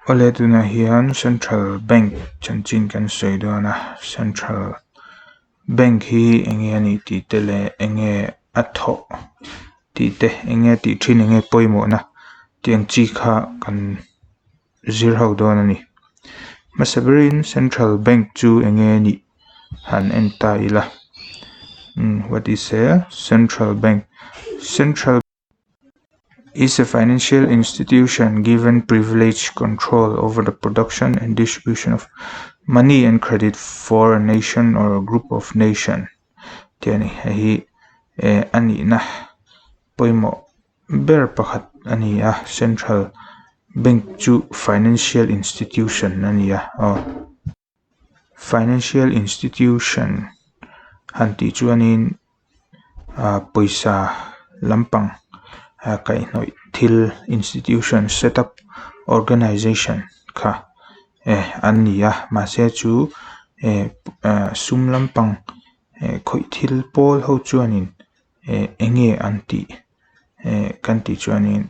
Awle tunah hian Central Bank chanchin kan sawi dawn a Central Bank hi enge a nih tih te leh enge a thawh tih te enge a tih thin enge pawimawhna tih ang chi kha kan zir ho dawn a ni. Hmasa berin Central Bank chu enge a nih han en ta ila umm what is a Central Bank Central is a financial institution given privilege control over the production and distribution of money and credit for a nation or a group of nation tih a ni hei hi eh a nihna pawimawh ber pakhat a ni a central bank chu financial institution a ni a aw. Financial institution han tih chuanin ah pawisa lampang ah kaihhnawih thil institution set up organization kha eh an ni a mahse chu eh ah sum lampang eh khawih thil pawl ho chuanin eh eng nge an tih eh kan tih chuanin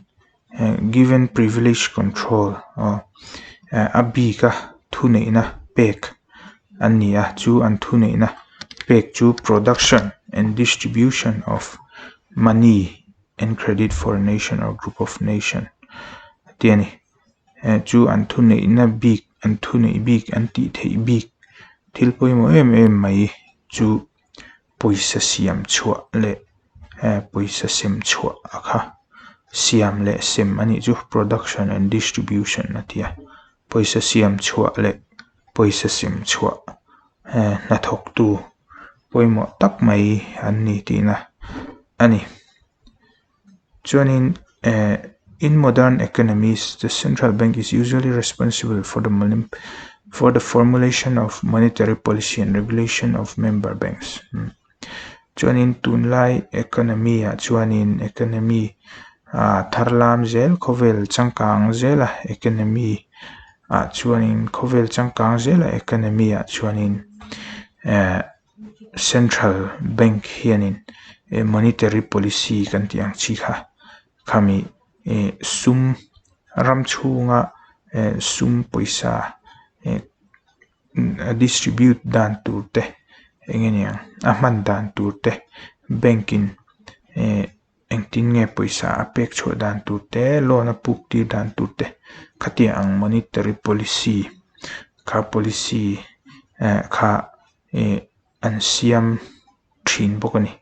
eh given privilege control aw eh a bik a thuneihna pek an ni a chu an thuneihna pek chu production and distribution of money and credit for a nation or group of nation tih a ni eh chu an thuneihna bik an thuneih bik an tih theih bik thil pawimawh em em mai chu. Pawisa siam chhuah leh eh pawisa sem chhuah a kha siam leh sem a nih chu production and distribution a ti a pawisa siam chhuah leh pawisa sem chhuah eh hnathawk tu pawimawh tak mai an ni tihna a ni. Chuanin eh in modern economies the central bank is usually responsible for the for the formulation of monetary policy and regulation of member banks chuanin tunlai economy ah chuanin economy ah thar lam zel khawvel changkang zela economy ah chuanin khawvel changkang zela economy ah chuanin eh. Central bank hianin eh monetary policy kan tih ang chi kha khami eh sum ram chhunga eh sum pawisa eh a distribute dan tur te eng nge niang a hman dan tur te bank in eh engtin nge pawisa a pek chhuah dan tur te loan a puk tir dan tur te khatiang ang monetary policy kha policy eh kha. Ih an siam thin bawk a ni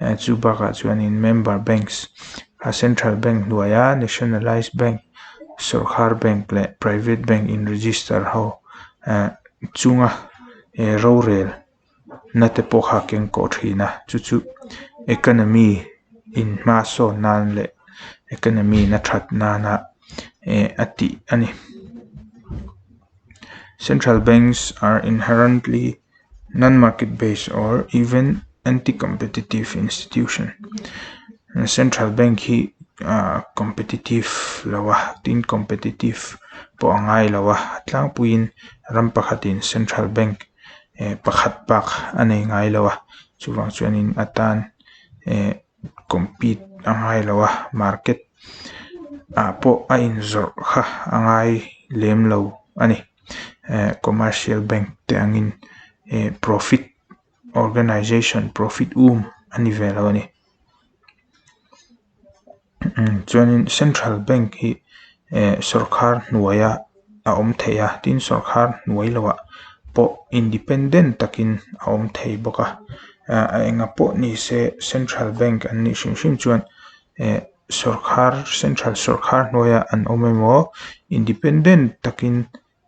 eh chu bakah chuanin member banks a central bank hnuaia nationalised bank sawrkhar bank leh private bank in register ho eh chunga eh rorel na te pawh kha a keng kawh thin a chu chu economy in hma sawn nan leh economy in a that nana eh a tih a ni. Central banks are inherently non-market based or even anti-competitive institution. Central bank hi ah competitive lo a tin competitive pawh a ngai lo a tlangpuiin ram pakhatin central bank eh pakhat bak a nei ngai lo a chuvang chuanin atan eh compete a ngai lo a market ah pawh a inzawrh kha a ngai lem lo a ni eh commercial bank te angin eh profit organization profit um a ni ve lo a ni chuanin central bank hi eh sawrkhar hnuaia a awm thei a tin sawrkhar hnuai lohah pawh independent takin a awm thei bawk a ah a enga pawh ni se central bank an nih hrim hrim chuan eh sawrkhar central sawrkhar hnuaiah an awm emaw independent takin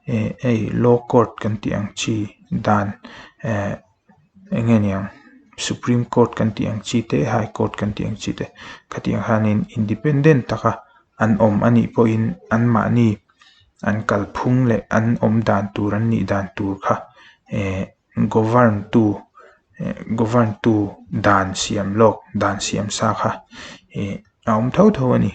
eh hei law court kan tih ang chi dan eh eng nge niang supreme court kan tih ang chi te high court kan tih ang chi te khatiang hianin independent taka an awm a nih pawhin anmahni an kalphung leh an awm dan tur an nih dan tur kha eh govern tu eh govern tu dan siam lawk dan siam sa kha eh a awm tho tho a ni.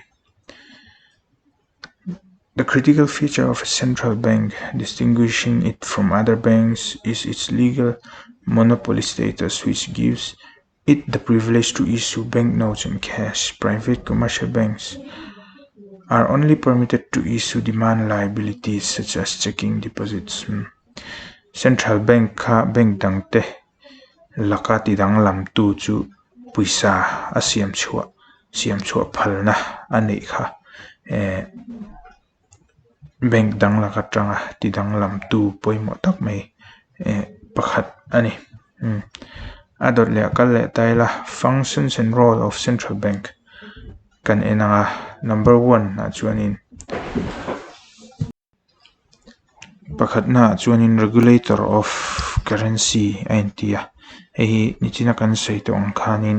The critical feature of a central bank distinguishing it from other banks is its legal monopoly status which gives it the privilege to issue banknotes and cash. Private commercial banks. are only permitted to issue demand liabilities such as checking deposits. Central Bank kha bank dangte laka tidanglamtu chu pawisa a siam chhuah siam chhuah phalna a neih kha eh bank dang lak atanga tidanglamtu pawimawh tak mai eh pakhat a ni. A dawt leh a kal leh ta ila functions and role of central bank kan en ang a number one ah chuanin pakhatna ah chuanin regulator of currency a inti a hei hi nichina kan sawi tawh ang khanin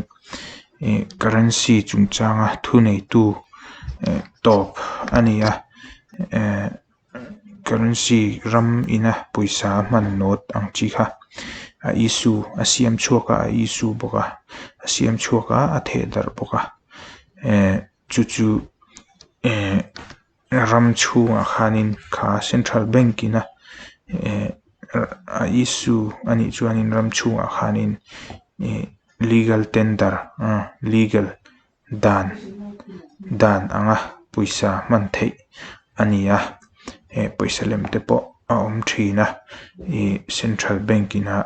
ih currency chungchanga thuneitu eh tawp a ni a eh currency ram ina pawisa a hman note ang chi kha a issue a siam chhuak a a issue bawk a a siam chhuak a a theh darh bawk a eh chu chu eh ram chhungah khanin kha central bank ina eh a issue a nih chuanin ram chhungah khanin ih legal tender ah legal dan dan anga pawisa hman theih a ni a eh pawisa lem te pawh a awm thin a ih central bank ina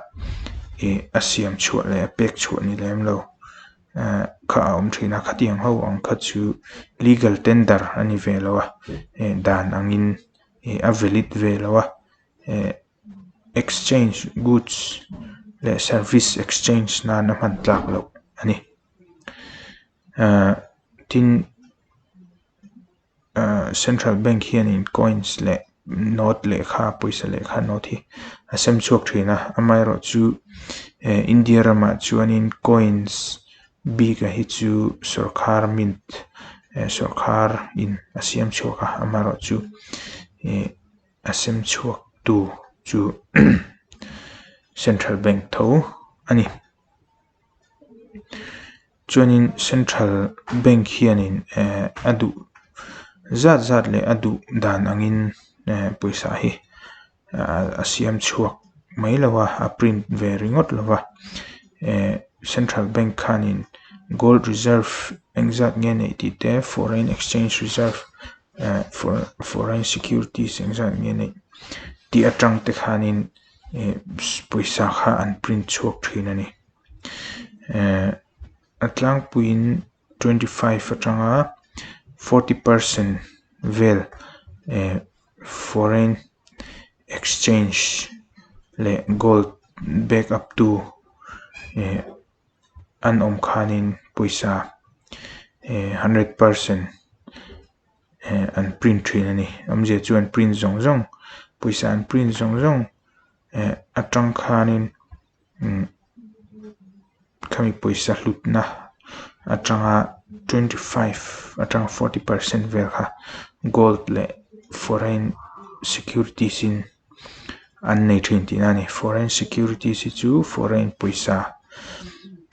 ih a siam chhuah leh a pek chhuah ni lem lo. Eh kha a awm thin a khatiang ho ang kha chu legal tender a ni ve lo a eh dan angin ih a valid ve lo a eh exchange goods leh service exchange nan a hman tlak loh a ni eh tin. Ahh central bank hianin coins leh note lehkha pawisa lehkha note hi a sem chhuak thin a amaherawhchu eh India ramah chuanin coins bik a hi chu sawrkhar mint eh sawrkhar in a siam chhuak a amaherawhchu ih a sem chhuak tu chu central bank tho a ni. Chuanin central bank hianin eh a duh zat zat leh a duh dan angin eh pawisa hi a siam chhuak mai lo a a print ve ringawt lo va eh central bank khanin gold reserve engzat nge neih tih te foreign exchange reserve eh foreign securities engzat nge neih tih atang te khanin eh pawisa kha an print chhuak thin a ni. Eh a tlangpuiin 25 atanga 40 percent vel eh foreign exchange leh gold back up tu eh an awm khanin pawisa eh 100% eh an print thin a ni awmzia chu an print zawng zawng pawisa an print zawng zawng eh atang khanin. Umm khami pawisa hlutna atanga 25 atanga 40 percent vel kha gold leh foreign securities in an nei thin tihna a ni foreign securities hi chu foreign pawisa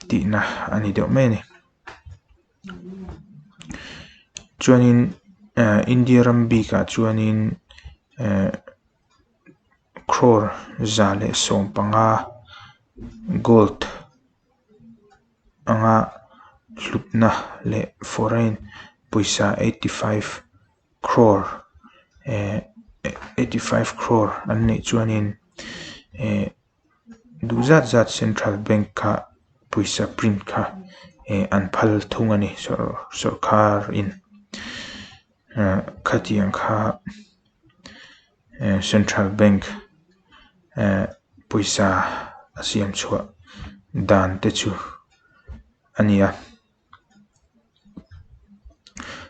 tihna a ni deuh mai a ni chuanin eh India ram bikah chuanin eh. Crore 115 gold anga hlutna leh foreign pawisa 85 crore eh 85 crore an neih chuanin eh duh zat zat central bank kha pawisa print kha eh an phal thung a ni sawrkhar in eh khatiang kha. Eh central bank eh pawisa a siam chhuah dan te chu a ni a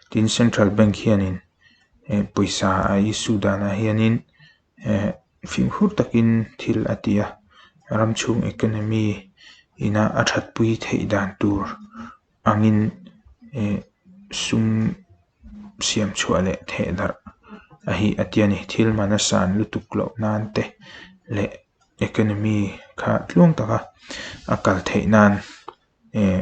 tin central bank hianin eh pawisa a issue danah hianin eh fimkhur takin thil a ti a ram chhung economy ina a thatpui theih dan tur angin eh sum siam chhuah leh theh darh a hi a ti a ni thil man a san lutuk loh nan te leh economy kha tluang taka a kal theih nan eh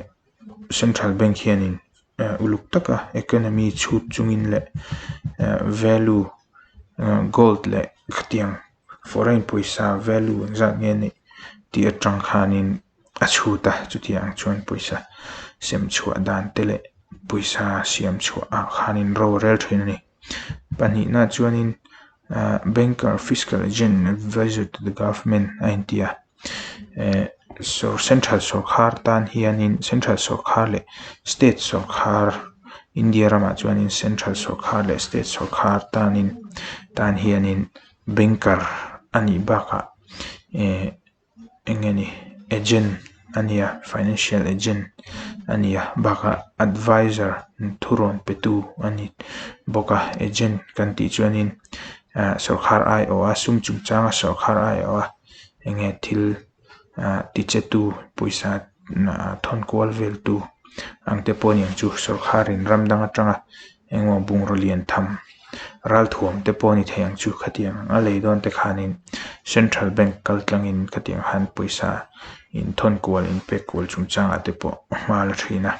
central bank hianin eh uluk taka economy chhut chungin leh eh value gold leh khatiang foreign pawisa value engzat nge neih tih atang khanin. A chhut a chutiang chuan pawisa sem chhuah dan te leh. Pawisa siam chhuah ah khanin ro a rel thin a ni. Pahnihna chuanin banker, fiscal agent, advisor to the government a inti a. Central sawrkhar tan hianin central sawrkhar leh state sawrkhar India ramah chuanin central sawrkhar leh state sawrkhar tanin tan hianin banker a nih bakah Eng nge ni agent a nia financial agent a nia bakah advisor thurawn pe tu a ni bawk a agent kan tih chuanin ah sawrkhar aiawh a sum chungchanga sawrkhar aiawh a eng nge thil ah ti che tu pawisa thawn kual vel tu ang te pawh a ni ang chu sawrkharin ram dang atanga engemaw bungraw lian tham ralthuam te pawh a ni thei ang chu khatiang a lei dawn te khanin central bank kal tlangin khatiang han pawisa inthawn kual inpek kual chungchangah te pawh hma la thin a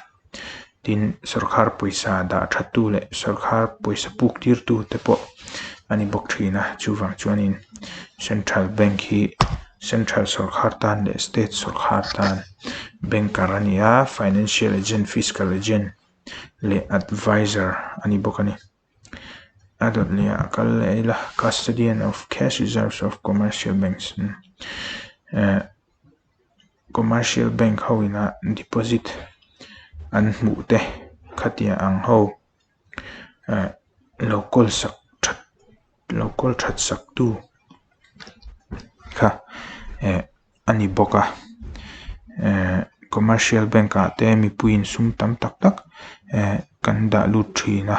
tin sawrkhar pawisa dah that tu leh sawrkhar pawisa puk tir tu te pawh a ni bawk thin a chuvang chuanin central bank hi central sawrkhar tan leh state sawrkhar tan banker a ni a financial agent fiscal agent leh advisor a ni bawk a ni. A dawt leh ah kal leh ila custodian of cash reserves of commercial banks eh commercial bank ho ina deposit an hmuh te khatiang ang ho eh lo kawl sak that lo kawl that sak tu kha eh. a ni bawk a ehh commercial bank ah te mipui in sum tam tak tak ehh kan dah lut thin a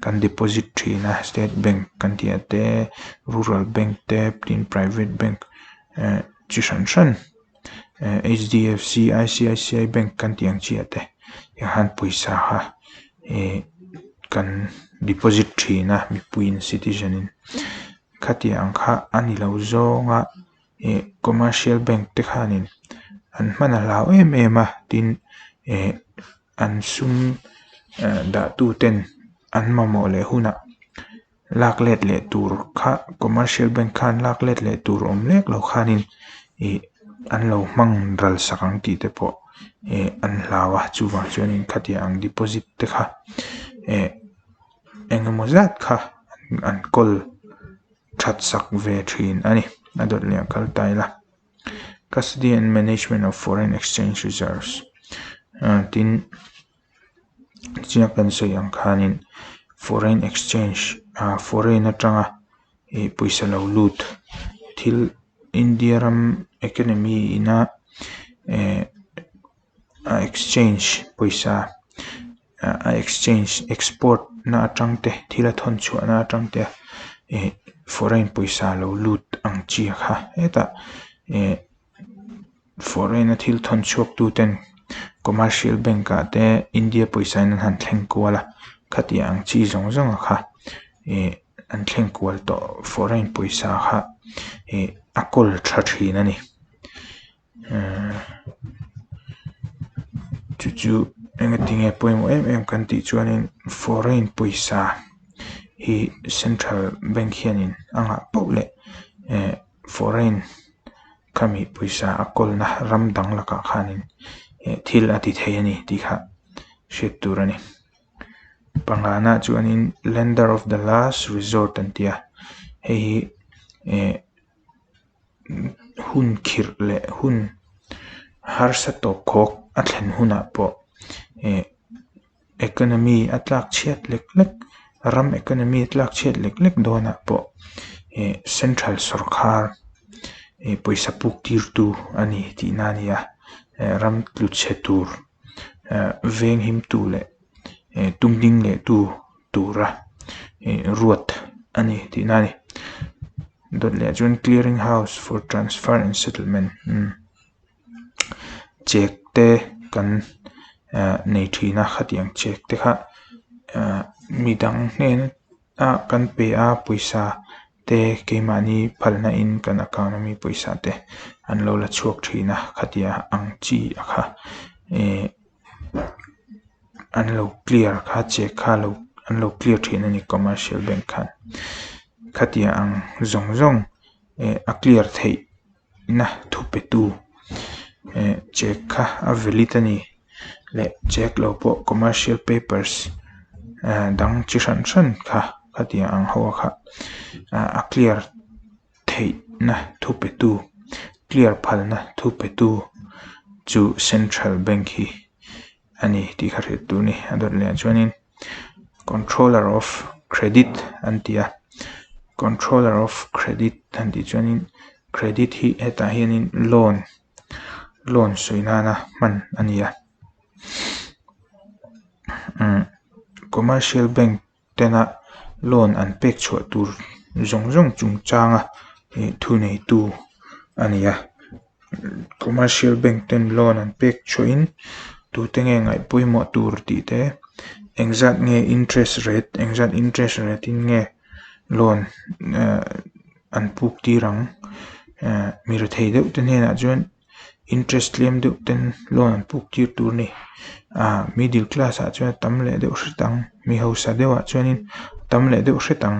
kan deposit thin a state bank kan tih ah te rural bank te tin private bank ehh chi hran hran ehh H D F C I C I C I bank kan tih ang chi ah te hian pawisa kha ehh kan deposit thin a mipui in citizen in khatiang ang kha a ni lo zawng a. Ih commercial bank te khanin an hman a hlau em em a tin ih an sum eh dah tu ten an mamawh leh hunah lak let leh tur kha commercial bank khan lak let leh tur awm lek lo khanin ih an lo hmang ral sak ang tih te pawh ih an hlau a chuvang chuanin khatiang ang deposit te kha eh engemaw zat kha an kawl. That sak ve thin a ni. A dawt leh a kal ta ila. Custody and management of foreign exchange reserves tin chiang kan sawi ang khanin foreign exchange ah foreign atanga ih pawisa lo lut thil India ram economy ina eh a exchange pawisa a exchange export na atang te thil a thawn chhuah na atang te ih foreign pawisa lo lut ang chi kha hetah ih foreign a thil thawn chhuak tu ten commercial bank ah te India pawisa in an han thleng kual a khatiang ang chi zawng zawng a kha ih an thleng kual tawh foreign pawisa kha ih a kawl tha thin a ni. Chu chu engatinge pawimawh em em kan tih chuanin foreign pawisa hi central bank hianin a ngah pauh leh eh foreign khami pawisa a kawlna ram dang lakah khanin eh thil a ti thei a ni tih kha hriat tur a ni. Pangana chuanin lender of the last resort an ti a hei hi eh. Hun khirh leh hun harsa tawp khawk a thlen hunah pawh eh economy a tlak chhiat lek lek ram economy a tlak chhiat lek lek dawnah pawh eh central sawrkhar eh pawisa puk tir tu a ni tihna a ni a eh ram tlu chhe tur eh veng him tu leh eh tum ding leh tu tura eh ruat a ni tihna a ni. Dawt leh chuan clearing house for transfer and settlement umm check te kan ah nei thin a khatiang check te kha ah midang hnen ah kan pe a pawisa te keimahni phalna in kan account ami pawisa te an lo la chhuak thin a khatia ang chi a kha eh. An lo clear kha check kha lo an lo clear thin a ni commercial bank khan khatiang ang zawng zawng eh a clear theih na thu pe tu eh check kha a valid a ni. leh check lo pawh commercial papers dang chi hran hran kha khatiang ang ho kha a clear theihna thu pe tu clear phalna thu pe tu chu central bank hi a ni tih kha hriat tur a ni a dawt leh ah chuanin controller of credit an ti a controller of credit an tih chuanin credit hi hetah hianin loan loan sawi nana hman a ni a umm commercial bank tena loan an pek chhuah tur zawng zawng chungchanga ih thuneitu a ni a commercial bank ten loan an pek chhuahin tute nge ngaih pawimawh tur tih te engzat nge interest rate engzat interest rate in nge loan ehh an puk tir ang ehh mi rethei deuh te hnenah chuan. Interest tlem deuh ten loan an puk tir tur a ni ah middle class ah chuan a tam leh deuh hret ang mi hausa deuh ah chuanin a tam leh deuh hret ang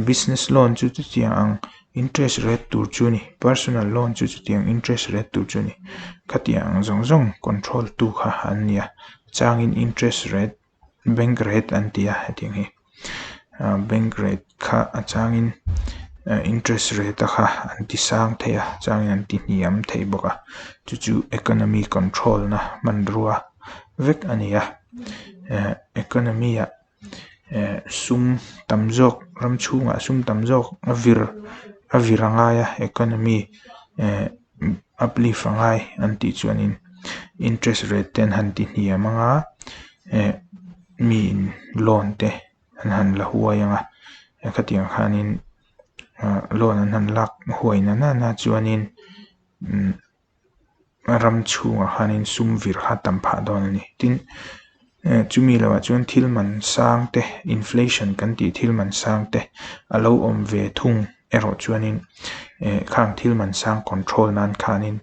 business loan chu chutiang ang interest rate tur chu a ni personal loan chu chutiang interest rate tur chu a ni khatiang ang zawng zawng control tu kha an ni a changin interest rate. Bank rate an ti a hetiang hi ah bank rate kha a changin interest rate a kha an ti sang thei a changin an ti hniam thei bawk a chu chu economy control na hmanrua vek a ni a eh economy ah eh sum tam zawk ram chhungah sum tam zawk a vir a vir a ngai a economy eh uplift a ngai an tih chuanin interest rate te an han ti hniam ang a eh miin loan te an han la huai ang a khatiang khanin ah loan an han lak huai na na chuanin umm ram chhungah khanin sum vir kha a tam phah dawn a ni tin eh chumi lohah chuan thil man sang te inflation kan tih thil man sang te a lo awm ve thung erawh chuanin eh khang thil man sang control nan khanin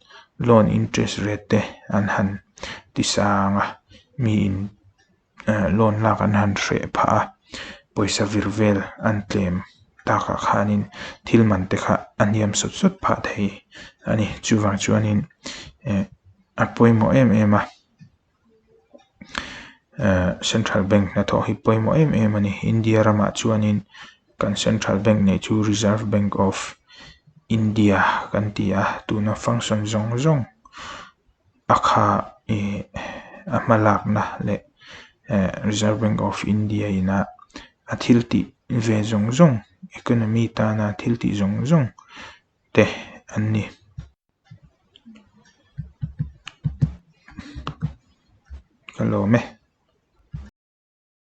loan interest rate te an han ti sang a miin eh loan lak an han hreh phah a pawisa vir vel an tlem takah khanin thil man te kha a hniam sawt sawt phah thei a ni chuvang chuanin eh a pawimawh em em a eh central bank hnathawh hi pawimawh em em a ni India ramah chuanin kan central bank neih chu reserve bank of India kan ti a tuna function zawng zawng a kha ih a hma lakna leh eh reserve bank of India ina a thil tih ve zawng zawng economy tana thil tih zawng zawng te an ni. Ka lawm e.